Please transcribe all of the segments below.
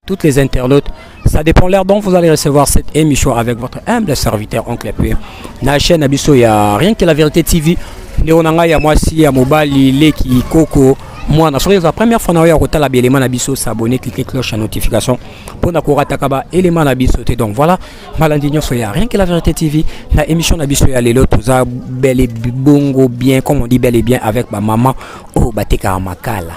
Toutes les internautes, ça dépend l'heure dont vous allez recevoir cette émission avec votre humble serviteur Oncle P. Na chaîne na biso ya Rien que la vérité TV. Ndeko na ngai ya mwasi ya mobali leki koko mwana soki eza première fois na yo ya kotala bielema na biso, s'abonner, cliquer cloche ya notification mpona korataka ba élément na biso te. Donc voilà, malandi nyonso ya Rien que la vérité TV, na émission na biso ya lelo toza bel et bongo bien, comme on dit, bel et bien avec ba maman oyo batekaka makala.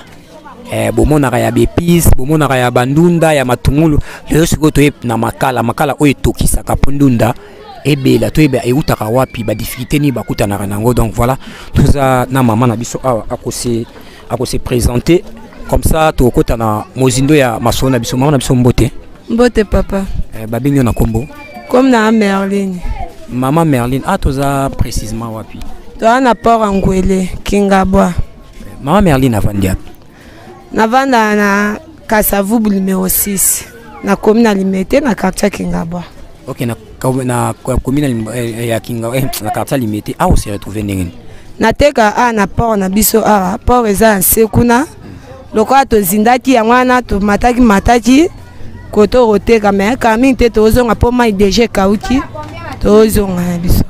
Bomonaka ya baépices, bomonaka ya bandunda, ya matungulu. Lelo sikoyo toye na makala, makala oyo etokisaka mpo ndunda ebela. Toyeba eutaka wapi, badifficulté nini bakutanaka nango. Donc voilà, toza na mama na biso awa, akose présenter, comme ça tokokota na mozindo ya masolo na biso. Mama na biso, mbote. Mbote, papa. Babengi yo na nkombo? Comme na Merline. Mama Merline, a toza précisément wapi? Toza na port ya Ngwele, Kingabwa. Mama Merline, avandi api? Navanda na Kasavubu numéro 6, nakomi na Limete, na quartier Kingabwa. Ok, na commune ya Kinga, na quartier Limete. Awa ose retrouve ndenge nini? Nateka awa na port na biso. Awa port eza ya nse kuna. Lokola tozindaki yango wana, tomataki mataki koto koteka, mais kala mingi te tozonga mpo mai déjà ekauki, tozonga na biso.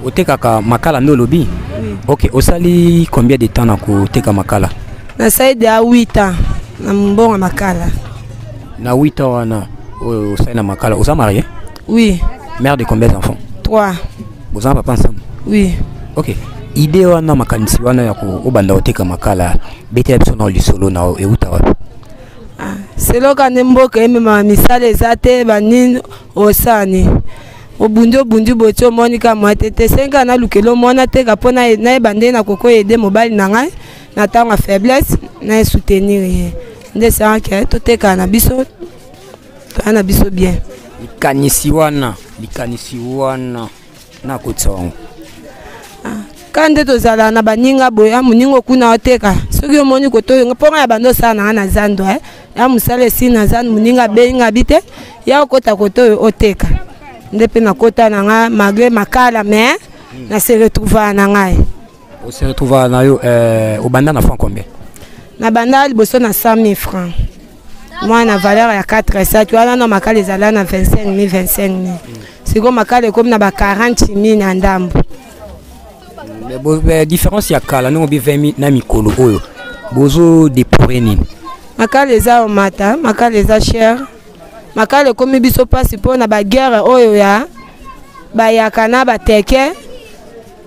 Otekaka makala nde olobi? Ok, osali combien de temps na koteka makala? Nasali déjà 8 ans na mbongo makala. Na 8 ans wana oyo osali na makala, oza marié? Oui. Mère de combien d'enfants? 3. Boza na papa ensemble? Oui. Ok, idée wana, makanisi wana ya obanda koteka makala, betela biso na lisolo na euta wapi? Seloka nde mboka ememaka misala eza te. Banini osani obundi obundi boti, omoni ka mwa te te senga nalukela omona teka mpo nayeba nde nakoki oyede mobali na ngai na ntango ya faiblesse, na soutenir ye. Nde esalaka totekaka na biso, toya na biso bien. Likanisi wana nakotisa wango? Ka nde tozala na baninga boye, ya moninga okuna oteka, soki omoni koto mpo ngai ya bando osala na ngai na zando, ya mosala esili na zando, moninga abengi nga bi te ya okota koto oyo oteka. Nde mpe nakota na ngai malgré makala, mais na se retrouva na ngai. Ose retrouva na yo. Obanda na franc combien? Na banda liboso na 100 000 francs mwa na valeur ya 4 sacs wana. No makala ezala na 25 000, 25 000. Sikoyo makala ekomi na ba 40 000 na ndambo. Différence ya kala ndenge obi 20 000 na mikolo oyo, bozo déplorer nini? Makala eza omata, makala eza cher, makala ekomi biso mpasi mpo na baguerre oyo ya bayaka na bateke.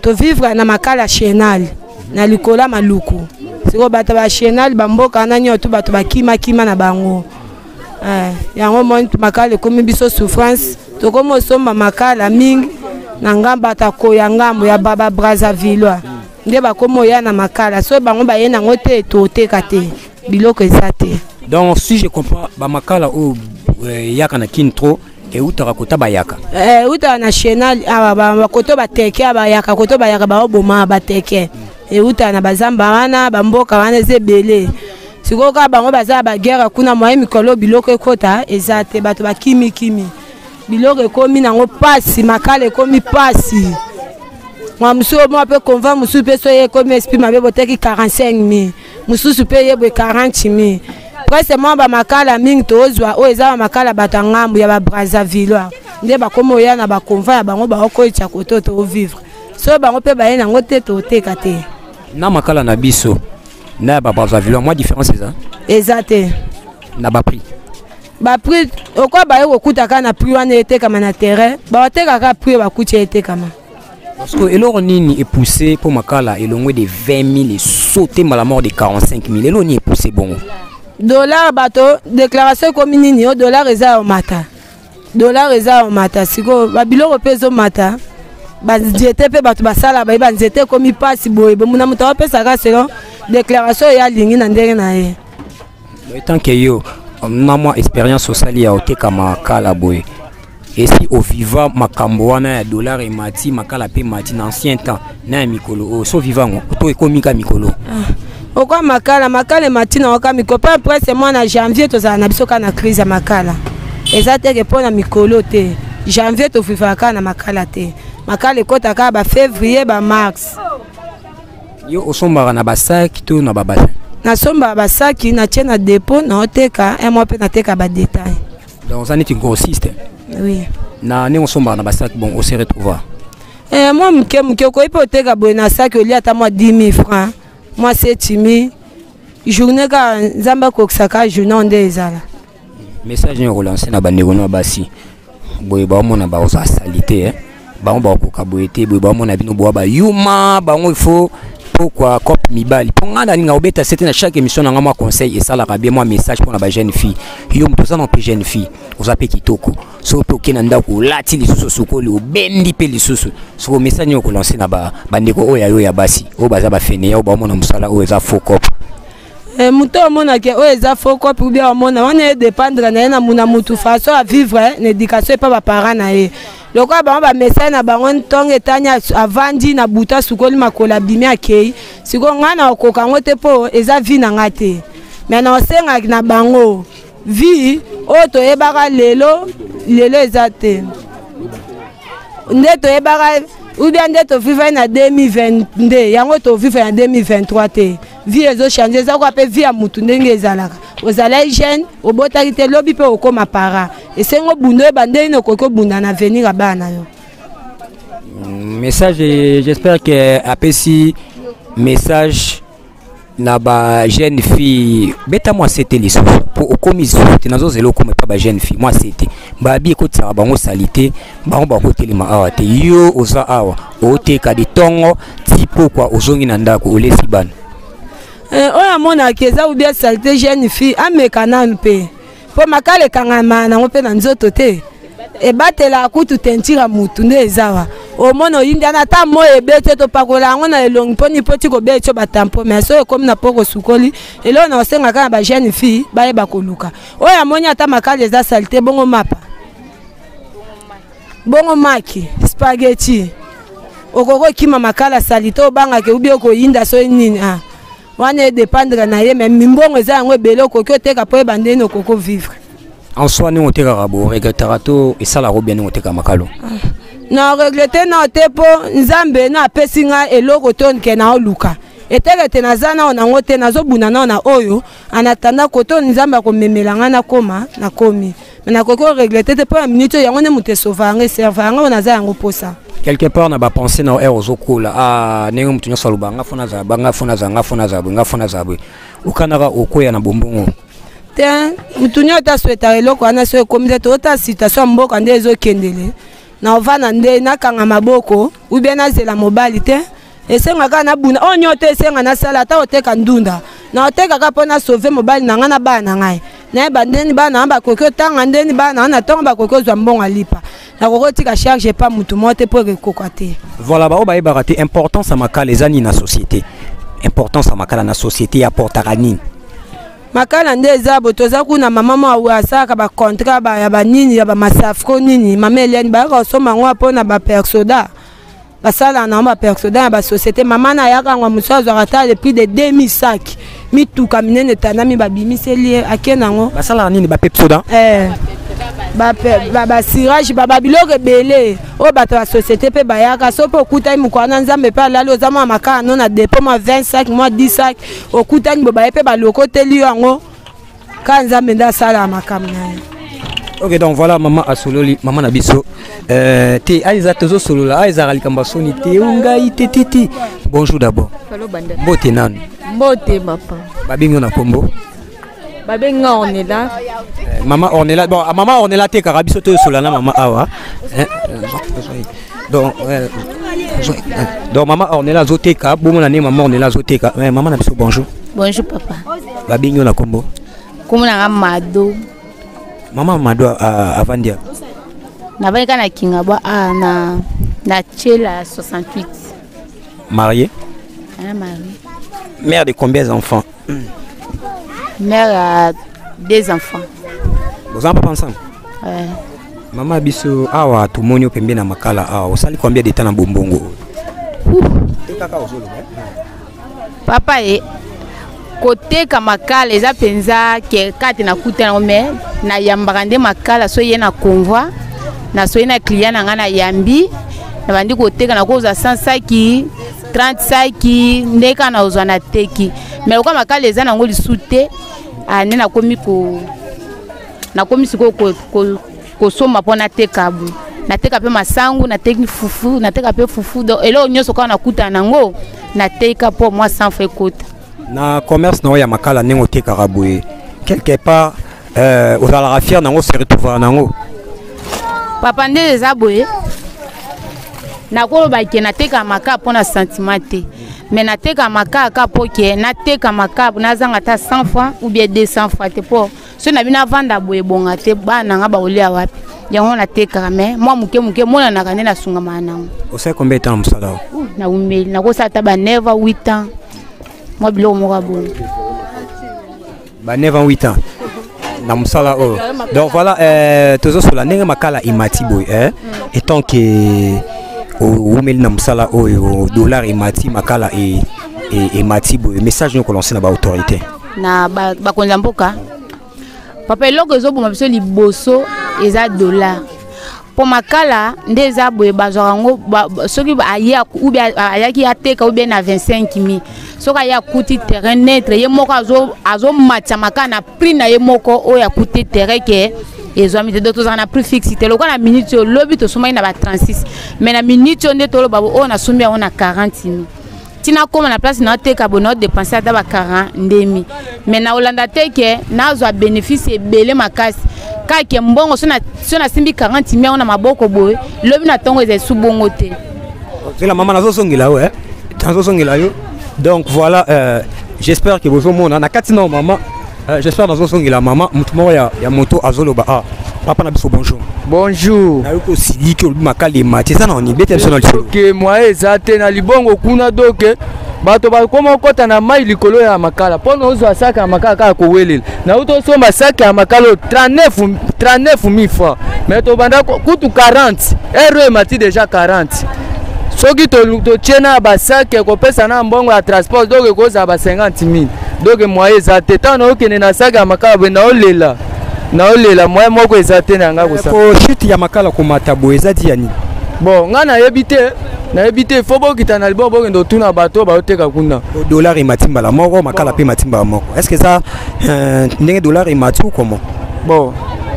Tovivre na makala chenal na likolo ya maluku. Sikoyo bato ba chenal, bamboka wana nyonso bato bakimakima na bango. Yango moni makala ekomi biso souffrance. Tokomi osomba makala mingi na ngambo atako ya ngambo ya baba Brazzavillois, nde bakomi oya na makala. Soki bango baye nango te, toteka te, biloko eza te. Donc si je comprends, bamakala oyo eyaka na Kine trop eutaka kota bayaka? Eutaka na chenal awa, bakoto bateke, bayaka koto bayaka baoboma bateke. Eutaka na bazamba wana, bamboka wana eza ebele. Sikoyo kaka bango baza ya baguerre kuna, moye mikolo biloko ekota eza te, bato bakimikimi, biloko ekomi nango pasi, makala ekomi pasi. Mwa mosusu mwa mpe convoi mosusu mpe so ye ekomi esprit mabe, boteki 45 000, mosusu mpe ye boye 40 000 presque. Mwa bamakala mingi tozwa oyo eza bamakala bato ya ngambu ya babrazzavillois, nde bakomi oya na baconvoi ya bango, baokoyisa koto tovivre. So bango mpe baye nango te, toteka te. Na makala na biso na ya babrazzavillois, mwa différence eza? Eza te. Na baprix? Baprix okoya baye kokuta kaka na prix wana etekama na terrain, baotekaka prix oyo bakuti etekama. Parce que eloko nini epoussé mpo makala elongwe de 20 000 esaute mbala mort de 45 000? Eloko nini epoussé bongo? Dollar. Bato déclaration ekomi nini o dollar eza ya omata, dollar eza ya omata. Sikoyo babiloko mpe ezomata. Banzete mpe bato basala baye banzete ekomi mpasi boye bomuna moto akopesaka selon déclaration oyo alingi na ndenge na ye. Tant que yo na mwa expérience osali ya oteka makala boye, esi oviva makambo wana ya dollar emati, makala mpe emati na ancien temps na ya mikolo oyo, so oviva yango to ekomi ka mikolo? Okwa makala, makala emati na oka mikolo mpo presque mwa na janvier tozala na biso kaka na crise ya makala. Eza teke mpo na mikolo te, janvier tovivaka kaka na makala te. Makala ekɔta kaka bafévrier, bamars. Yo osombaka na basaki to na babassin? Nasombaka basaki, natie na dépôt, naoteka un mois mpe nateka badétail. Donc oza neti grossiste? Oui. Na ndenge osombaka na basaki, bon, ose retrouva? Eh, mwa moke moke okoki mpe oteka boye na saki, olia ata mwa 10 000 francs, mwa 7 000 journée. Kaka Nzambe akokisaka journée nde ezala. Message nini okolancer na bandeko no ya basi boye baomona bakozala sali te, bango bakokoka boye te, boye baomona bino boya bayuma bango, il faut pokwa cope mibali? Mpo ngai nalinga kobeta sete na chaque émission na ngai, mwa conseil esalaka bien, mwa message mpona bajeune fille. Yo moto oza na mpe jeune fille, oza mpe kitoko, soki mpe okei na ndako, olati lisusu, osukoli, obendi mpe lisusu, soko message nini okolancer na bandeko oyo ya yo ya basi oyo baza bafainéants, oyo baomona mosala oyo eza faux cope? Eh, moto omonake oyo eza faux cope ou bien omona wana edépendre na ye na muna mutu, façon ya vivre na éducation epa baparent na ye. Lokola bango bamesai na bango, ntongo etani, avandi na butu, asukoli makolo, abimi, akei. Sikoyo ngai na okoka yango te mpo eza vie na ngai te. Mais na osengaki na bango, vie oyo toyebaka lelo, lelo eza te nde toyebaka ou bien nde tovivre na 2022, yango tovivre na 2023 te. Vie ezochanger, eza kwa mpe vie ya mutu ndenge ezalaka. Ozalaki jeune, obotaki te, lobi mpe okóma para, esengi obunda, oyeba ndenge nini okoki obunda na avenir ya bana na yo. Message, j'espère que apesi message na bajeune fille. Beta mwa sete lisusu mpo okomi lisusu te, nazozela okoma epa bajeune fille. Mwa sete babi ekotisaka bango sali te, bango bakotelema awa te. Yo oza awa, oteka de ntongo ti pokwa, ozongi na ndako, olesi bana. Eh, oyo amonaki eza ou bien saleté, jeune fille ameka nanu mpe, mpo makala ekangama nango mpe na nzoto te, ebatelaka kutu tentire ya mutu nde eza wa. Omona oyindi wana, ata moi ebeti, topakola yango na elongi mponi mpo ti kobeti yo batampo. Mais soki ekomi na poko, osukoli. Eloko na osengaka na bajeune fille, bayeba koluka. Oyo amoni ata makala eza saleté, bongo mapa, bongo maki, spaghetti, okoki okima makala saleté, obangaka ubi okoyinda soki nini. Ah, wana edépendre na ye. Mais mimbongo eza yango ebele, okoki oteka mpo oyeba ndeni okoki ovivre. En soi, ndenge otekaka bo, regrettaka to esalaka bien ndenge oteka makalo? Na regretter nao te, mpo Nzambe na apesi ngai eloko to nke naoluka eteke te. Naza nao nango te, nazobunda nao na oyo en attendant koto Nzambe akomemela ngai nakoma nakomi. Mais nakoki oregretter te mpo ya minute oyo, yango nde moto esauva yango, eserva yango oyo naza yango mposa. Quelque part na bapensées na ere ozokola, ah, ndenge moto nyonso aloba, nga fo nazala ba, nga fo nazala, nga fo nazala boye, nga fo nazala boye, okanaka okwea na bombongo? Te, motu nyonso aswetaka eloko wana. So ekomi te, toota situation ya mboka nde ezokendele na ovanda nde nakanga maboko ou bien nazela mobali te. Esenga kaka nabunda oyo nyonso te, esenga nasala ata oteka ndunda na oteka kaka mpo nasauver mobali na ngai na bana na ngai, nayeba ndeni bana na ngai bakoki otanga, ndeni bana na ngai na ntongo bakoki ozwa mbongo alipa. Nakoki otika charge epa motu moko te mpo ekokoka te. Voilà, bao bayebaka te importance ya makala eza nini na société. Importance ya makala na société apportaka nini? Makala nde eza bo, toza kuna, mama moko asalaka bacontrat ya banini, ya bamasafco nini, mama Eliane, bayaka kosomba yango mpona bapersoda, basalaka nango bapersoda ya basociété. Mama na ayaka yango, mosu azwaka ata le prix de 2000 sac, mituka minene etandami, babimiseli ye, ake nango. Basalaka nini, bapepsoda? Eh, basirage, babiloko ebele oyo bato ya société mpe bayaka. So mpe okutani mokolo na Nzambe mpe alali, oza mwa makala no na dépôt, mwa 20 sac, mwa 10 sac, okutani bo baye mpe balokoteli yo yango. Kaka Nzambe nde asalaka makambo na ye. Ok, donc voilà, mama asololi, mama na biso te aza, tozosolola, a ezalaka likambo ya soni te, o ngai te te te. Bonjour d'abord, mbote nanu. Mbote papa. Babengi yo na kombo? Babengi nga Ornela. Mama Ornela, bon, mama Ornela atekaka, biso toyosola na mama awa. Donc mama Ornela azoteka, bomona nde mama Ornela azoteka. Mama na biso, bonjour. Bonjour papa. Babengi yo na kombo? Kombo na nga Mado. Mama Mado, avandi? Navandi kaka na Kingabwa a na Na Tchela 68. Marié? Un mari. Mère de combien d'enfants? Mère à deux enfants. Vous en papa ensemble? Ouais. Mama biso awa tomoni yo pembeni na makala awa osali combien de temps na bombongo oyo? Papa e koteka makala eza mpenza ke kati nakuta yango me nayambaka nde makala so ye na convoi na soki na client na ngai nayambi nabandi koteka nakozwa 100 saki 30 saki nde kaka nakozwa nateki me lokola makala eza nango lisu te nde nakomi ko nakomi sikoyo kosomba mpo nateka bo nateka mpe masangu nateki fufu nateka mpe fufu donc eloko nyonso kaka nakutana nango nateka mpo mwa 100 francs ekota. Na commerce na oyo ya makala ndenge otekaka boye quelque part ozalaka fier nango, se retrouvaka nango? Papa, nde eza boye, nakoloba ke nateka makala mpo na sentiment te, mais nateka makala ka mpo ke nateka makala nazanga ata 100 francs ou bien 200 francs te, mpo soki na bino avanda boye ebonga te, bana nanga bakolia wapi? Yango natekaka, mais mwa moke moke emonanaka nde nasungamaka nango. Osali combien de temps na mosala oyo? Naumeli, nakosala ata ba 9 a 8 ans, mwa biloko moko ya bongo. Ba 9 ans, 8 ans na mosala oyo. Donc voilà, tozosola ndenge makala emati boye, étant que oumeli na mosala oyo, dollar emati, makala emati boye, message nini okolancer na baautorité? Na bakonzi ya mboka, papa, eloko ezoboma biso liboso eza dollar, mpo makala nde eza boye, bazwaka yango soki aye ou bien ayaki ateka ou bien na 25 mille, soki aye akuti terrain neutre, ye moko azomatisa makala na prix na ye moko oyo akuti terrain ke ezwami te. Donc tozalaka na prix fixe te. Lokola na minute oyo, lobi tosomaki na ba 36, mais na minute oyo nde toloba oyo nasombi yango na 40 mille. Ntina kóma na place naoteka boye, naodépenser ata ba 40 ndemi, mais naolanda te ke nazwa bénéfice ebele makasi kaka ke mbongo. So nasimbi 40 mille yango na maboko boye, lobi na ntongo eza esu bongo te. Zela mama, nazozongela yo, nazozongela yo. Donc voilà, j'espère que bozomona na kati na mama, j'espère nazozongela mama. Motu moko ya moto azoloba. Ah, papa na biso, bonjour. Bonjour. Nayoki osiliki, olobi makala emati, eza na nini? Beta biso na lisolo. Ke moyen eza te na libongo kuna, donc bato bakoma okɔta na mai likolo ya makala mpo na ozwa saki ya makala kaka kowelela. Nauti osomba saki ya makala oyo 39 39 000 francs, mais tobanda kutu 40 heure oyo emati déjà 40. Soki totie na basaki ekopesa na mbongo ya transport, donc ekozala ba 50 000. Donc moyen eza te. Ntango naokende na saki ya makala boye, naolela, naolela, moyen moko eza te na yanga kosala. Po chute ya makala komata boye eza di ya nini? Bon, ngai nayebi te, nayebi te. Fo bokita na libongo, bokende otuna bato oyo baoteka kuna. Dollar emati mbala moko, makala mpe emati mbala moko. Est ce que eza ndenge dollar emati ou comment? Bon,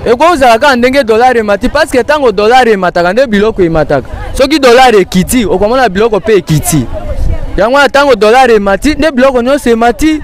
ekozala kaka ndenge dollar emati, parce que ntango dollar emataka nde biloko emataka. Soki dollar ekiti, okomona biloko mpe ekiti. Yango wana ntango dollar emati nde biloko nyonso emati.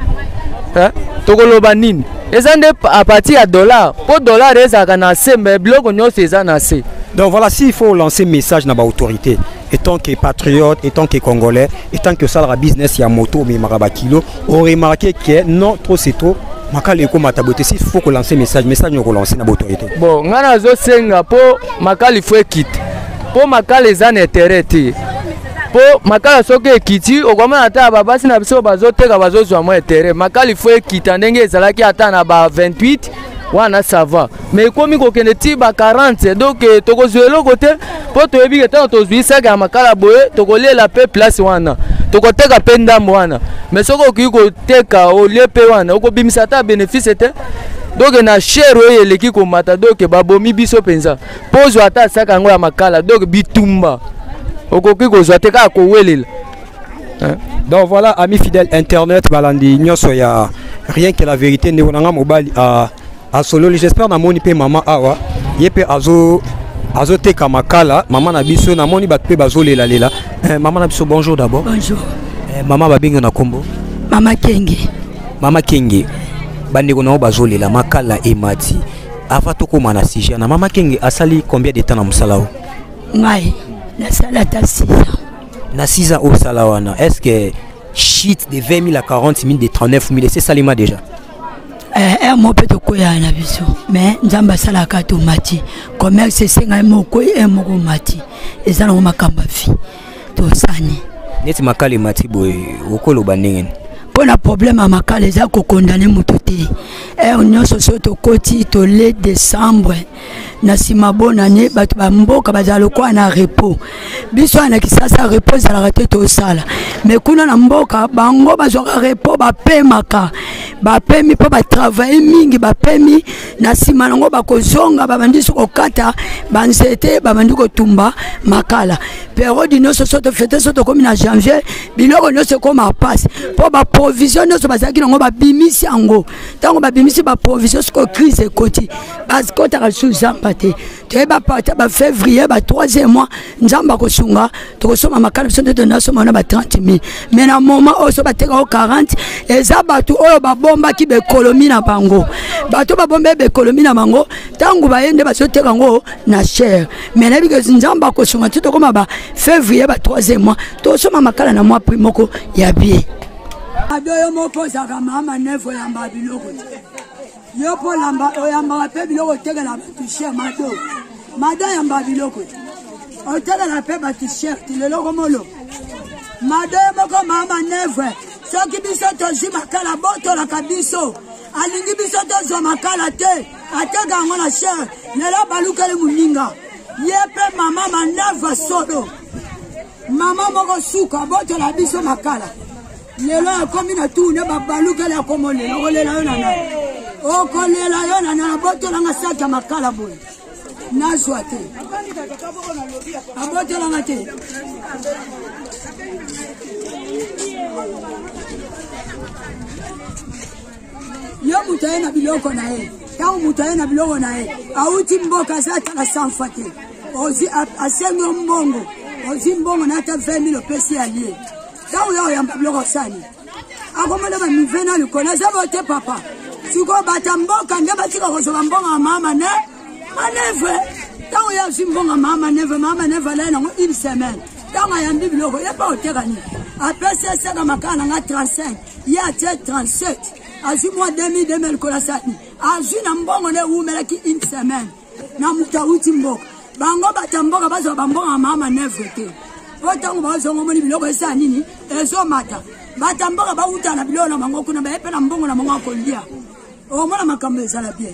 Tokoloba nini? Eza nde à partir ya dollar, mpo dollar ezalaka na se, mais biloko nyonso eza na se. Donc voilà, s'il faut lancer message na baautorité, étant que patriote, étant que congolais, étant que osalaka business ya moto, omemaka bakilo, oremarquer que non, trop c'est trop, makala ekomata boye te, s'il faut kolancer message, message nini okolancer na baautorité? Bon, ngai nazosenga mpo makala ifo ekita, mpo makala eza na intérêt te, mpo makala soki ekiti, okomona ata babasi na biso bazoteka bazozwa mwa intérêt. Makala ifo ekita ndenge ezalaki ata na ba 28 wana, ça va, mais ekomi kokende ti ba 40, donc tokozwa eloko te, mpo toyebi ke ntango tozwi saki ya makala boye, tokoliela mpe place wana, tokoteka mpe ndambo wana, mais soki okoki koteka olie mpe wana, okobimisa ata bénéfice te. Donc na cher oyo eleki komata, donc babomi biso mpenza, mpo ozwa ata saka yango ya makala, donc bitumba, okoki kozwa te, kaka kowelela. Donc voilà, ami fidèle internet, balandi nyonso ya Rien que la vérité, ndeko na nga mobali asololi. J'espère namoni mpe mama awa, ye mpe azo azoteka makala. Mama na biso, namoni bato mpe bazolelalela. Mama na biso, bonjour d'abord. Bonjour. Mama, babengi na kombo? Mama Kenge. Mama Kenge, bandeko na yo bazolela, makala emati. Avant tokóma na sujet na mama Kenge, asali combien de temps na mosala oyo? Ngai nasala ata 6 ans. Na 6 ans osala wana, est ce que chute de 20 000 à 40 000, de 39 000, ese esalema déjà? Heure moko mpe tokweyaka na biso, mais Nzambe asalaka tomati. Commerce esengai moko heure moko omati, eza nango makambo ya vie, tosani. Neti makala emati boye, okoloba ndenge nini? Mpo na problème ya makala, eza kokondane moto te. Heure nyonso so tokoti tole décembre na nsima bonane, bato bamboka bazala lokola na repos. Biso wana na Kisasa repos ezalaka te, tosala. Mais kuna na mboka bango bazwaka repos, bapemaka, bapemi mpo batravaille mingi, bapemi. Na nsima nango bakozonga, babandi so kokata banzete, babandi kotumba makala. Periode nyonso so tofete, so tokómi na janvier, biloko nyonso ekóma pasi, mpo baprovision nyonso bazalaki nango babimisi yango. Ntango babimisi baprovision, sikoyo crise ekoti, bakotaka lisusu zamba te. Toyeba partir ba février, ba troisième mois, Nzambe akosunga, tokosomba makala. Biso nde tonasomba na ba 30 000, mais na moment oyo so bateka o 40. Eza bato oyo babombaki baekolomi na bango, bato babombaki baekolomi na bango, ntango baye nde bazoteka yango na cher. Mais nayebi ke Nzambe akosunga ti tokóma ba février, ba troisième mois, tosomba makala na mwa prix moko ya bien. Ado, yo moko ozalaka mama nevo, oyamba biloko te. Yo mpo olamba, oyambaka mpe biloko, otekela bato cher. Mado, mado ayamba biloko te, otekela mpe bato cher te. Lelo komolo mado, yo moko mama nevre, soki biso tozwi makala, botolaka biso. Alingi biso tozwa makala te, ateka yango na cher. Lelo balukeli moninga ye mpe mama maneva solo, mama moko suka abotola biso makala. Lelo akomi na tourne, babalukeli, akomolela. Okolela yo na nani? Okolela yo na nani? Abotolanga saki ya makala boye, nazwa te, abotolanga te. Yo moto aye na biloko na ye, ntango moto aye na biloko na ye, awuti mboka, aza ata na sanfa te, ozwi, asengi yo mbongo, ozwi mbongo na ata 20 000, opesi ya lie. Ntango yo oyamba biloko, osani akomona bamive na likolo, aza bo te papa. Sikoyo bata mboka nde batika kozwa bambongo ya mama ne manevre. Ntango ye azwi mbongo ya mama manevre, mama manevre alai nango une semaine. Ntango ayambi biloko, ye mpe oteka nini? Apesi esaka makala na nga 35, ye atie 37, azwi mwa 2000 2000 likolo. Asani azwi na mbongo nde ewumelaki une semaine na moto awuti mboka. Bango bata mboka bazwa bambongo ya mama manevre te, mpo ntango bazonga, omoni biloko esala nini? Ezomata. Bata mboka bawuta na biloko na bango kuna, baye mpe na mbongo na bango ya kolia, omona makambo ezala bien.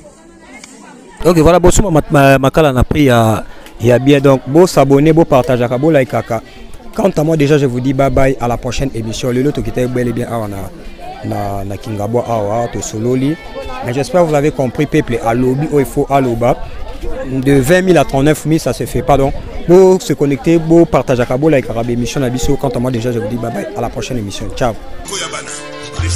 Ok, voilà, bosomba makala na prix ya bien. Donc bo s'abonner, bo partageaka, bo likaka. Quant à moi, déjà je vous dis bye bye, à la prochaine émission. Lelo tokita bel et bien awa na Kingabwa awa, tosololi, mais j'espère que vous avez compris. Peuple alobi oyo il faut aloba. De 20 000 à 39 000, ça se fait pas. Donc bo se connecter, bo partageaka, bo likaka émission na biso. Quant à moi, déjà je vous dis bye bye, à la prochaine émission, ciao. Koyabana, les